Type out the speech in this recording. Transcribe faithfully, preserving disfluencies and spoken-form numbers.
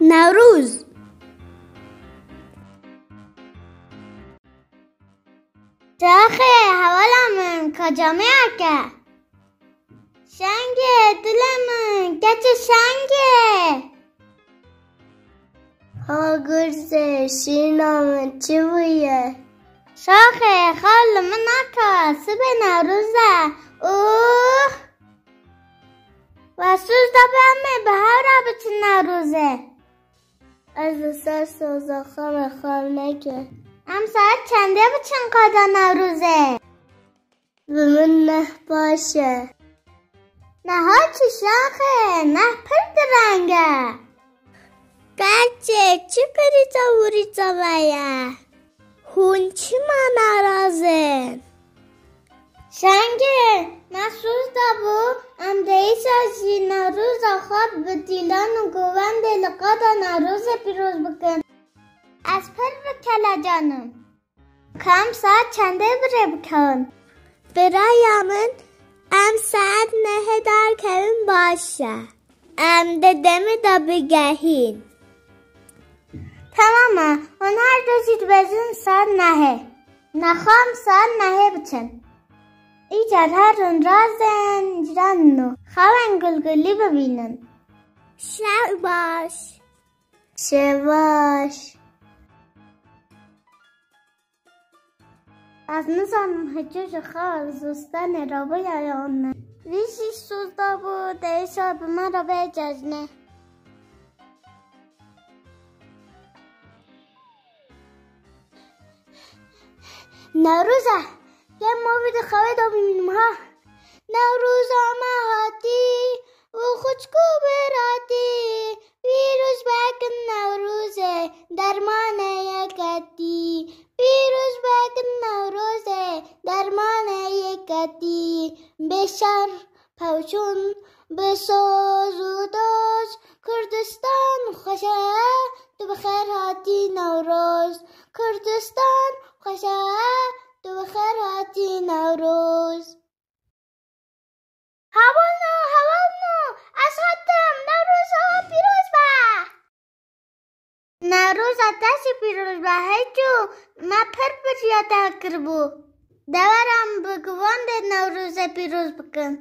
Newroz. Şaxê, hevala min, ka camêyek e. Şengê, dilê min, keçê şengê. Ha gurzê, şîna min, çi bûye? Şaxê, xal li min naka, sibê Newroz e. Ûh! We soz dabû em ê bi hev re biçin Newrozê. Ez li ser soza xwe me xev neke. Em saet çendê biçin qada Newrozê? Bi min neh baş e. Niha çi Şaxê, neh pir direng e. Keçê, çi pirîta wirîta we ye? Hûn çima nerazin? Şengê, me soz dabû, em dê îsal jî Newroza xwe bi dîlan û govendê li qada Newrozê pîroz bikin. Ez pir bi kelecan im. Ka em saet çendê bi rê bikevin? Bi raya min, em saet nehê derkevin baş e. Em di demê de bigehîn. Temam e, hûn her du jî dibêjin saet nehê. Nexwe em saet nehê biçin. Îcar herin razên cîranên nû, xewên gulgulî bibînin. Şev baş. Şev baş. Ez nizanim hêçû ji xwe zivistanê re bûye yan ne. Vî jî soz dabû, dê îsal bi me re bê cejnê. Newroz e, gel ma vî di xewê de bimînim ha. Newroza me hatî û xwişk û biratî, pîroz be kin Newrozê, dermanê yeketî. Pîroz be kin Newrozê, dermanê yeketî. Bê şer pevçûn bi soz û doz, Kurdistan xweş e, tu bi xêr hatî Newroz. Kurdistan xweş e, tu bi xêr hatî Newroz. Hevalno, hevalno, ez hatim, Newroza we pîroz be. Newroza te jî pîroz be, hêçû me pir bi riya te kiribû. De were em bi govendê Newrozê pîroz bikin.